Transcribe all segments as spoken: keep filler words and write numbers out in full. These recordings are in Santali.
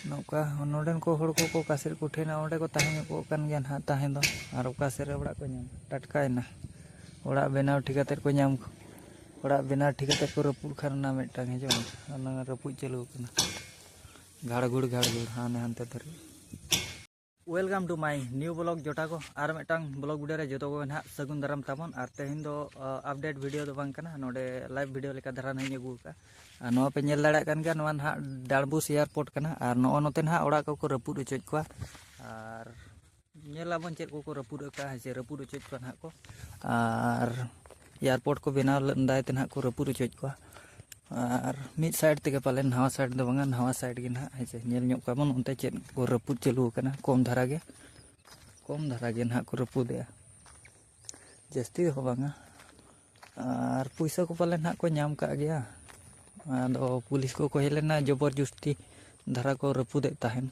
ᱱᱚᱝᱠᱟ ᱱᱚᱰᱮᱱ ᱠᱚ ᱦᱚᱲ ᱠᱚᱠᱚ ᱚᱠᱟ ᱥᱮᱫ ᱠᱚ ᱴᱷᱮᱱᱟ, ᱚᱸᱰᱮ ᱠᱚ ᱛᱟᱦᱮᱸ ᱧᱚᱜᱚᱜ ᱠᱟᱱ ᱜᱮᱭᱟ ᱱᱟᱦᱟᱜ ᱛᱟᱦᱮᱸ ᱫᱚ᱾ ᱟᱨ ᱚᱠᱟ ᱥᱮᱫ ᱨᱮ ᱚᱲᱟᱜ ᱠᱚ ᱧᱟᱢᱟ, ᱴᱟᱴᱠᱟᱭᱮᱱᱟ᱾ ᱚᱲᱟᱜ ᱵᱮᱱᱟᱣ ᱴᱷᱤᱠ ᱠᱟᱛᱮᱫ ᱠᱚ ᱧᱟᱢ, ᱚᱲᱟᱜ ᱵᱮᱱᱟᱣ ᱴᱷᱤᱠ ᱠᱟᱛᱮᱫ ᱠᱚ ᱨᱟᱹᱯᱩᱫ ᱠᱷᱟᱱ ᱚᱱᱟ ᱢᱤᱫᱴᱟᱝ ᱦᱤᱡᱩᱜᱼᱟ, ᱚᱱᱟ ᱨᱟᱹᱯᱩᱫ ᱪᱟᱹᱞᱩ ᱟᱠᱟᱱᱟ᱾ ᱜᱷᱟᱲᱜᱷᱩᱲ ᱜᱷᱟᱲᱜᱷᱩᱲ ᱦᱟᱱᱮ ᱦᱟᱱᱛᱮ ᱫᱷᱟᱹᱨᱤᱡ᱾ Welcome to my new vlog ᱡᱚᱴᱟ ᱠᱚ᱾ ᱟᱨ ᱢᱤᱫᱴᱟᱝ vlog video ᱨᱮ ᱡᱚᱛᱚ ᱠᱚᱜᱮ ᱱᱟᱦᱟᱜ ᱥᱟᱹᱜᱩᱱ ᱫᱟᱨᱟᱢ ᱛᱟᱵᱚᱱ᱾ ᱟᱨ ᱛᱮᱦᱮᱧ ᱫᱚ, ᱟ, update video ᱫᱚ ᱵᱟᱝ ᱠᱟᱱᱟ, ᱱᱚᱰᱮ live video ᱞᱮᱠᱟ ᱫᱷᱟᱨᱟ ᱱᱟᱦᱟᱜ ᱤᱧ ᱟᱹᱜᱩ ᱟᱠᱟᱫᱼᱟ᱾ ᱟᱨ ᱱᱚᱣᱟ ᱯᱮ ᱧᱮᱞ ᱫᱟᱲᱮᱭᱟᱜ ᱠᱟᱱ ᱜᱮᱭᱟ, ᱱᱚᱣᱟ ᱱᱟᱦᱟᱜ ᱰᱟᱸᱰᱵᱳᱥ airport ᱠᱟᱱᱟ᱾ ᱟᱨ ᱱᱚᱜᱼᱚ ᱱᱚᱛᱮ ᱱᱟᱦᱟᱜ ᱚᱲᱟᱜ ᱠᱚᱠᱚ ᱨᱟᱹᱯᱩᱫ ᱚᱪᱚᱭᱮᱫ ᱠᱚᱣᱟ᱾ ᱟᱨ ᱧᱮᱞ ᱟᱵᱚᱱ ᱪᱮᱫ ᱠᱚᱠᱚ ᱨᱟᱹᱯᱩᱫ ᱟᱠᱟᱫᱼᱟ, ᱦᱮᱸ ᱥᱮ, ᱨᱟᱹᱯᱩᱫ ᱚᱪᱚᱭᱮᱫ ᱠᱚᱣᱟ ᱱᱟᱦᱟᱜ ᱠᱚ᱾ ᱟᱨ airport ᱠᱚ ᱵᱮᱱᱟᱣ ᱞᱮᱱᱫᱟᱭ ᱛᱮ ᱱᱟᱦᱟᱜ ᱠᱚ ᱨᱟᱹᱯᱩᱫ ᱚᱪᱚᱭᱮᱫ ᱠᱚᱣᱟ᱾ ᱟᱨ ᱢᱤᱫ side ᱛᱮᱜᱮ ᱯᱟᱞᱮᱱ, ᱱᱟᱣᱟ side ᱫᱚ ᱵᱟᱝᱟ, ᱱᱟᱣᱟ side ᱜᱮ ᱱᱟᱦᱟᱜ, ᱦᱮᱸ ᱥᱮ᱾ ᱧᱮᱞ ᱧᱚᱜ ᱠᱚᱣᱟ ᱵᱚᱱ ᱚᱱᱛᱮ ᱪᱮᱫ ᱠᱚ ᱨᱟᱹᱯᱩᱫ ᱪᱟᱹᱞᱩ ᱟᱠᱟᱱᱟ, ᱠᱚᱢ ᱫᱷᱟᱨᱟ ᱜᱮ, ᱠᱚᱢ ᱫᱷᱟᱨᱟ ᱜᱮ ᱱᱟᱦᱟᱜ ᱠᱚ ᱨᱟᱹᱯᱩᱫᱮᱜᱼᱟ, ᱡᱟᱹᱥᱛᱤ ᱫᱚ ᱵᱟᱝᱟ᱾ ᱟᱨ ᱯᱩᱭᱥᱟᱹ ᱠᱚ ᱯᱟᱞᱮ ᱱᱟᱦᱟᱜ ᱠᱚ ᱧᱟᱢ ᱠᱟᱜ ᱜᱮᱭᱟ, ᱟᱫᱚ ᱯᱩᱞᱤᱥ ᱠᱚᱠᱚ ᱦᱮᱡ ᱞᱮᱱᱟ, ᱡᱚᱵᱚᱨ ᱡᱚᱥᱛᱤ ᱫᱷᱟᱨᱟ ᱠᱚ ᱨᱟᱹᱯᱩᱫᱮᱫ ᱛᱟᱦᱮᱱ᱾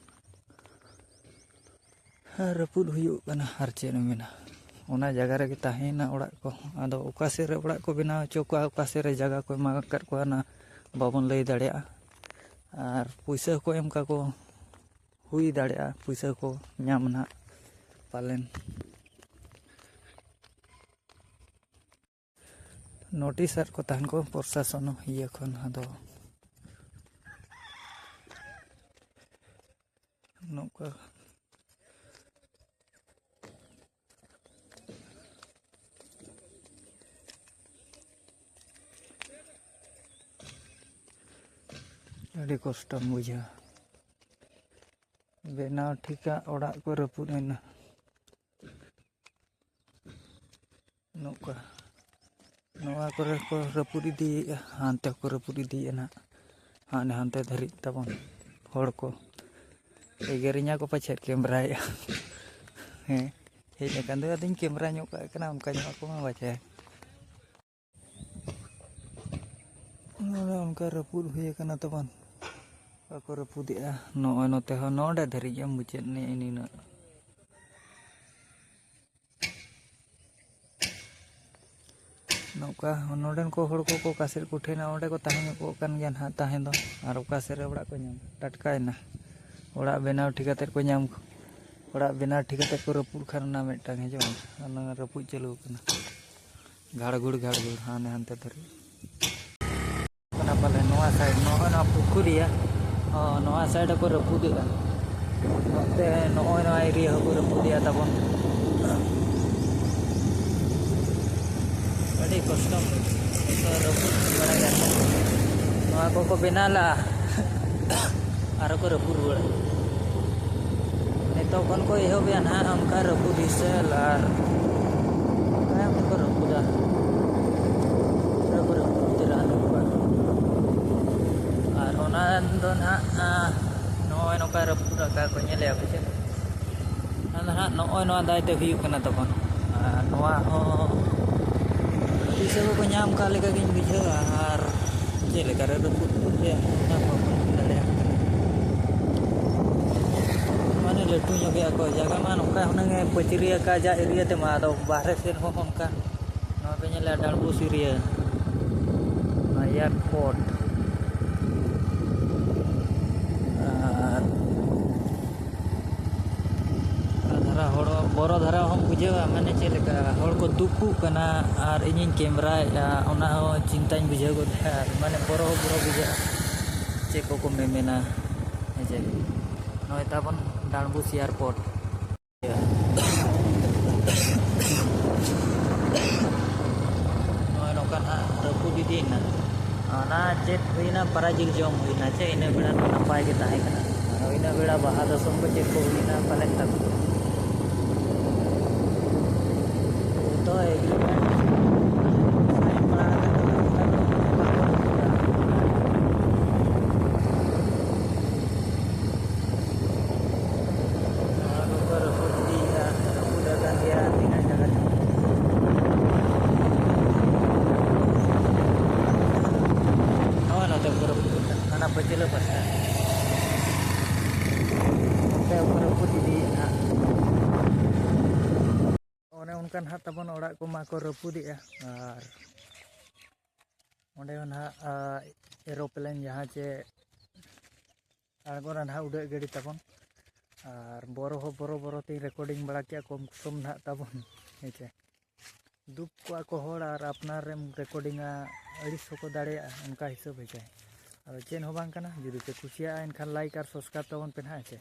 ᱦᱮᱸ, ᱨᱟᱹᱯᱩᱫ ᱦᱩᱭᱩᱜ ᱠᱟᱱᱟ, ᱟᱨ ᱪᱮᱫ ᱮᱢ ᱢᱮᱱᱟ, ᱚᱱᱟ ᱡᱟᱭᱜᱟ ᱨᱮᱜᱮ ᱛᱟᱦᱮᱸᱭᱮᱱᱟ ᱚᱲᱟᱜ ᱠᱚ᱾ ᱟᱫᱚ ᱚᱠᱟ ᱥᱮᱫ ᱨᱮ ᱚᱲᱟᱜ ᱠᱚ ᱵᱮᱱᱟᱣ ᱦᱚᱪᱚ ᱠᱚᱣᱟ, ᱚᱠᱟ ᱥᱮᱫ ᱨᱮ ᱡᱟᱭᱜᱟ ᱠᱚ ᱮᱢᱟ ᱟᱠᱟᱫ ᱠᱚᱣᱟ, ᱚᱱᱟ ᱵᱟᱵᱚᱱ ᱞᱟᱹᱭ ᱫᱟᱲᱮᱭᱟᱜᱼᱟ᱾ ᱟᱨ ᱯᱩᱭᱥᱟᱹ ᱦᱚᱸᱠᱚ ᱮᱢ ᱠᱟᱠᱚ, ᱦᱩᱭ ᱫᱟᱲᱮᱭᱟᱜᱼᱟ, ᱯᱩᱭᱥᱟᱹ ᱠᱚ ᱧᱟᱢ ᱱᱟᱦᱟᱜ ᱯᱟᱞᱮᱱ᱾ Notice ᱟᱫ ᱠᱚ ᱛᱟᱦᱮᱱ ᱠᱚ ᱯᱨᱚᱥᱟᱥᱚᱱ ᱤᱭᱟᱹ ᱠᱷᱚᱱ, ᱟᱫᱚ ᱱᱚᱝᱠᱟ᱾ ᱟᱹᱰᱤ ᱠᱚᱥᱴᱚᱢ ᱵᱩᱡᱷᱟᱹᱣᱟ᱾ ᱵᱮᱱᱟᱣ ᱴᱷᱤᱠᱟᱜ ᱚᱲᱟᱜ ᱠᱚ ᱨᱟᱹᱯᱩᱫ ᱮᱱᱟ᱾ ᱱᱚᱝᱠᱟ ᱱᱚᱣᱟ ᱠᱚᱨᱮ ᱠᱚ ᱨᱟᱹᱯᱩᱫ ᱤᱫᱤᱭᱮᱫᱼᱟ, ᱦᱟᱱᱛᱮ ᱦᱚᱸᱠᱚ ᱨᱟᱹᱯᱩᱫ ᱤᱫᱤᱭᱮᱫᱼᱟ ᱱᱟᱦᱟᱜ, ᱦᱟᱱᱮ ᱦᱟᱱᱛᱮ ᱫᱷᱟᱹᱨᱤᱡ ᱛᱟᱵᱚᱱ ᱦᱚᱲ ᱠᱚ ᱮᱜᱮᱨᱤᱧᱟ ᱠᱚ ᱯᱟᱪᱮᱫ ᱠᱮᱢᱨᱟᱭᱮᱫᱼᱟ᱾ ᱦᱮᱸ, ᱦᱮᱡ ᱟᱠᱟᱱ ᱫᱚ ᱟᱫᱚᱧ ᱠᱮᱢᱨᱟ ᱧᱚᱜ ᱠᱟᱜ ᱠᱟᱱᱟ, ᱚᱱᱠᱟ ᱧᱚᱜ ᱟᱠᱚ ᱢᱟ ᱵᱟᱪᱷᱟ᱾ ᱱᱚᱰᱮ ᱚᱱᱠᱟ ᱨᱟᱹᱯᱩᱫ ᱦᱩᱭ ᱟᱠᱟᱱᱟ ᱛᱟᱵᱚᱱ, ᱵᱟᱠᱚ ᱨᱟᱹᱯᱩᱫᱮᱜᱼᱟ᱾ ᱱᱚᱜᱼᱚᱭ ᱱᱚᱛᱮ ᱦᱚᱸ ᱱᱚᱰᱮ ᱫᱷᱟᱹᱨᱤᱡ ᱮᱢ ᱢᱩᱪᱟᱹᱫ ᱱᱮ ᱱᱤᱱᱟᱹᱜ᱾ ᱱᱚᱝᱠᱟ ᱱᱚᱰᱮᱱ ᱠᱚ ᱦᱚᱲ ᱠᱚᱠᱚ ᱚᱠᱟ ᱥᱮᱫ ᱠᱚ ᱴᱷᱮᱱᱟ, ᱚᱸᱰᱮ ᱠᱚ ᱛᱟᱦᱮᱸ ᱧᱚᱜᱚᱜ ᱠᱟᱱ ᱜᱮᱭᱟ ᱱᱟᱦᱟᱜ ᱛᱟᱦᱮᱸ ᱫᱚ᱾ ᱟᱨ ᱚᱠᱟ ᱥᱮᱫ ᱨᱮ ᱚᱲᱟᱜ ᱠᱚ ᱧᱟᱢᱟ, ᱴᱟᱴᱠᱟᱭᱮᱱᱟ᱾ ᱚᱲᱟᱜ ᱵᱮᱱᱟᱣ ᱴᱷᱤᱠ ᱠᱟᱛᱮ ᱠᱚ ᱧᱟᱢ, ᱚᱲᱟᱜ ᱵᱮᱱᱟᱣ ᱴᱷᱤᱠ ᱠᱟᱛᱮ ᱠᱚ ᱨᱟᱹᱯᱩᱫ ᱠᱷᱟᱱ ᱚᱱᱟ ᱢᱤᱫᱴᱟᱝ ᱦᱤᱡᱩᱜᱼᱟ, ᱚᱱᱟ ᱨᱟᱹᱯᱩᱫ ᱪᱟᱹᱞᱩ ᱟᱠᱟᱱᱟ᱾ ᱜᱷᱟᱲᱜᱷᱩᱲ ᱜᱷᱟᱲᱜᱷᱩᱲ ᱦᱟᱱᱮ ᱦᱟᱱᱛᱮ ᱫᱷᱟᱹᱨᱤᱡ᱾ ᱠᱟᱱᱟ ᱯᱟᱞᱮ ᱱᱚᱣᱟ ᱥᱟᱭᱤᱰ, ᱱᱚᱜᱼᱚᱭ ᱱᱚᱣᱟ ᱯᱩᱠᱷᱩᱨᱤᱭᱟ, ᱦᱚᱸ, ᱱᱚᱣᱟ ᱥᱟᱭᱤᱰ ᱦᱚᱸᱠᱚ ᱨᱟᱹᱯᱩᱫᱮᱜᱼᱟ᱾ ᱱᱚᱛᱮ ᱱᱚᱜᱼᱚᱭ ᱱᱚᱣᱟ ᱮᱨᱤᱭᱟ ᱦᱚᱸᱠᱚ ᱨᱟᱹᱯᱩᱫᱮᱜᱼᱟ ᱛᱟᱵᱚᱱ᱾ ᱟᱹᱰᱤ ᱠᱚᱥᱴᱚ ᱱᱤᱛᱚᱜ ᱨᱟᱹᱯᱩᱫ ᱵᱟᱲᱟᱭ ᱫᱟᱠᱚ᱾ ᱱᱚᱣᱟ ᱠᱚᱠᱚ ᱵᱮᱱᱟᱣ ᱞᱟᱜᱼᱟ, ᱟᱨᱚ ᱠᱚ ᱨᱟᱹᱯᱩᱫ ᱨᱩᱣᱟᱹᱲᱟ᱾ ᱱᱤᱛᱚᱜ ᱠᱷᱚᱱ ᱠᱚ ᱮᱦᱚᱵᱮᱜᱼᱟ ᱱᱟᱦᱟᱜ ᱚᱱᱠᱟ ᱨᱟᱹᱯᱩᱫ ᱦᱤᱥᱟᱹᱞ ᱟᱨ ᱛᱟᱭᱚᱢ ᱛᱮᱠᱚ ᱨᱟᱹᱯᱩᱫᱟ᱾ ᱯᱩᱨᱟᱹ ᱠᱚ ᱨᱟᱹᱯᱩᱫ ᱩᱛᱟᱹᱨᱟ ᱱᱩᱠᱩᱣᱟᱜ᱾ ᱟᱨ ᱚᱱᱟ ᱫᱚ ᱱᱟᱦᱟᱜ, ᱟᱸ, ᱱᱚᱜᱼᱚᱭ ᱱᱚᱝᱠᱟ ᱨᱟᱹᱯᱩᱫ ᱟᱠᱟᱫ ᱠᱚ ᱧᱮᱞᱮᱜᱼᱟ ᱯᱮ ᱪᱮ? ᱚᱱᱟ ᱫᱚ ᱱᱟᱦᱟᱜ ᱱᱚᱜᱼᱚᱭ ᱱᱚᱣᱟ ᱫᱟᱭ ᱛᱮ ᱦᱩᱭᱩᱜ ᱠᱟᱱᱟ ᱛᱟᱵᱚᱱ᱾ ᱟᱨ ᱱᱚᱣᱟ ᱦᱚᱸ ᱯᱩᱭᱥᱟᱹ ᱠᱚᱠᱚ ᱧᱟᱢ ᱠᱟᱜ ᱞᱮᱠᱟ ᱜᱤᱧ ᱵᱩᱡᱷᱟᱹᱣᱟ᱾ ᱟᱨ ᱪᱮᱫ ᱞᱮᱠᱟ ᱨᱮ ᱨᱟᱹᱯᱩᱫ ᱠᱚ ᱦᱩᱭᱩᱜᱼᱟ, ᱚᱱᱟ ᱠᱚ ᱵᱟᱹᱧ ᱵᱩᱡᱽ ᱫᱟᱲᱮᱭᱟᱜ ᱠᱟᱱᱟ᱾ ᱢᱟᱱᱮ ᱞᱟᱹᱴᱩ ᱧᱚᱜ ᱜᱮᱭᱟ ᱠᱚ, ᱡᱟᱭᱜᱟ ᱢᱟ ᱱᱚᱝᱠᱟ ᱦᱩᱱᱟᱹᱝ ᱮ ᱯᱟᱹᱪᱨᱤ ᱟᱠᱟᱫ ᱡᱟ ᱮᱨᱤᱭᱟ ᱛᱮᱢᱟ, ᱟᱫᱚ ᱵᱟᱦᱨᱮ ᱥᱮᱫ ᱦᱚᱸ ᱚᱱᱠᱟ᱾ ᱱᱚᱣᱟ ᱯᱮ ᱧᱮᱞᱟ ᱰᱟᱸᱰᱵᱳᱥ ᱮᱨᱤᱭᱟ, ᱱᱚᱣᱟ ᱮᱭᱟᱨᱯᱳᱨᱴ᱾ ᱟᱨ ᱚᱱᱠᱟ ᱫᱷᱟᱨᱟ ᱦᱚᱲ, ᱵᱚᱨᱚ ᱫᱷᱟᱨᱟ ᱦᱚᱸᱢ ᱵᱩᱡᱷᱟᱹᱣᱟ, ᱢᱟᱱᱮ ᱪᱮᱫ ᱞᱮᱠᱟ ᱦᱚᱲ ᱠᱚ ᱫᱩᱠᱩᱜ ᱠᱟᱱᱟ ᱟᱨ ᱤᱧᱤᱧ ᱠᱮᱢᱨᱟᱭᱮᱫᱼᱟ, ᱚᱱᱟ ᱦᱚᱸ ᱪᱤᱱᱛᱟᱹᱧ ᱵᱩᱡᱷᱟᱹᱣ ᱜᱚᱫ ᱮᱫᱼᱟ, ᱢᱟᱱᱮ ᱵᱚᱨᱚ ᱦᱚᱸ ᱵᱚᱨᱚ ᱵᱩᱡᱷᱟᱹᱜᱼᱟ, ᱪᱮᱫ ᱠᱚᱠᱚ ᱢᱮᱢᱮᱱᱟ, ᱦᱮᱸ ᱪᱮ? ᱱᱚᱜᱼᱚᱭ ᱛᱟᱵᱚᱱ ᱰᱟᱸᱰᱵᱳᱥ ᱮᱭᱟᱨᱯᱳᱨᱴ᱾ ᱱᱚᱜᱼᱚᱭ ᱱᱚᱝᱠᱟ ᱱᱟᱦᱟᱜ ᱨᱟᱹᱯᱩᱫ ᱤᱫᱤᱭᱮᱱᱟ᱾ ᱚᱱᱟ ᱪᱮᱫ ᱦᱩᱭᱱᱟ, ᱯᱟᱨᱟ ᱡᱤᱞ ᱡᱚᱢ ᱦᱩᱭᱱᱟ ᱪᱮ, ᱤᱱᱟᱹ ᱵᱮᱲᱟ ᱫᱚ ᱱᱟᱯᱟᱭ ᱜᱮ ᱛᱟᱦᱮᱸ ᱠᱟᱱᱟ᱾ ᱟᱨ ᱤᱱᱟᱹ ᱵᱮᱲᱟ ᱵᱟᱦᱟ ᱫᱚᱥᱚᱢ ᱠᱚ ᱪᱮᱫ ᱠᱚ ᱦᱩᱭᱱᱟ ᱯᱟᱞᱮᱱ ᱛᱟᱠᱚ᱾ ᱡᱚᱛᱚ agreement sign ᱵᱟᱲᱟ ᱠᱟᱛᱮ ᱫᱚ ᱱᱚᱝᱠᱟ ᱫᱚ ᱵᱟᱠᱚ ᱨᱟᱹᱯᱩᱫᱟ᱾ ᱱᱚᱣᱟ ᱠᱚᱠᱚ ᱨᱟᱹᱯᱩᱫ ᱤᱫᱤᱭᱮᱫᱟ, ᱨᱟᱹᱯᱩᱫ ᱟᱠᱟᱱ ᱜᱮᱭᱟ ᱛᱤᱱᱟᱹᱜ ᱡᱟᱭᱜᱟ ᱪᱚᱝ᱾ ᱱᱚᱜᱼᱚᱭ ᱱᱚᱛᱮ ᱠᱚ ᱨᱟᱹᱯᱩᱫ ᱟᱠᱟᱫ, ᱦᱟᱱᱟ ᱯᱟᱹᱪᱷᱞᱟᱹ ᱯᱟᱥᱴᱟ᱾ ᱱᱚᱛᱮ ᱠᱚ ᱨᱟᱹᱯᱩᱫ ᱤᱫᱤᱭᱮᱫ ᱱᱟᱦᱟᱜ᱾ ᱚᱱᱮ ᱚᱱᱠᱟ ᱱᱟᱦᱟᱜ ᱛᱟᱵᱚᱱ ᱚᱲᱟᱜ ᱠᱚᱢᱟ ᱠᱚ ᱨᱟᱹᱯᱩᱫᱮᱜᱼᱟ᱾ ᱟᱨ ᱚᱸᱰᱮ ᱦᱚᱸ ᱱᱟᱦᱟᱜ, ᱟ, aeroplane ᱡᱟᱦᱟᱸ ᱪᱮ ᱟᱬᱜᱚᱱᱟ ᱱᱟᱦᱟᱜ ᱩᱰᱟᱹᱜ ᱜᱟᱹᱰᱤ ᱛᱟᱵᱚᱱ᱾ ᱟᱨ ᱵᱚᱨᱚ ᱦᱚᱸ ᱵᱚᱨᱚ ᱵᱚᱨᱚ ᱛᱮᱧ ᱨᱮᱠᱚᱨᱰᱤᱝ ᱵᱟᱲᱟ ᱠᱮᱜᱼᱟ, ᱠᱚᱢ ᱠᱚᱢ ᱱᱟᱦᱟᱜ ᱛᱟᱵᱚᱱ, ᱦᱮᱸ ᱪᱮ? ᱫᱩᱠ ᱠᱚᱜᱼᱟ ᱠᱚ ᱦᱚᱲ, ᱟᱨ ᱟᱯᱱᱟᱨ ᱨᱮᱢ ᱨᱮᱠᱚᱨᱰᱤᱝᱟ, ᱟᱹᱲᱤᱥ ᱦᱚᱸᱠᱚ ᱫᱟᱲᱮᱭᱟᱜᱼᱟ, ᱚᱱᱠᱟ ᱦᱤᱥᱟᱹᱵ, ᱦᱮᱸ ᱪᱮ? ᱟᱫᱚ ᱪᱮᱫ ᱦᱚᱸ ᱵᱟᱝ ᱠᱟᱱᱟ, ᱡᱩᱫᱤ ᱯᱮ ᱠᱩᱥᱤᱭᱟᱜᱼᱟ ᱮᱱᱠᱷᱟᱱ ᱞᱟᱭᱤᱠ ᱟᱨ ᱥᱟᱵᱥᱠᱨᱟᱭᱤᱵ ᱛᱟᱵᱚᱱ ᱯᱮ ᱱᱟᱦᱟᱜ, ᱦᱮᱸ ᱪᱮ?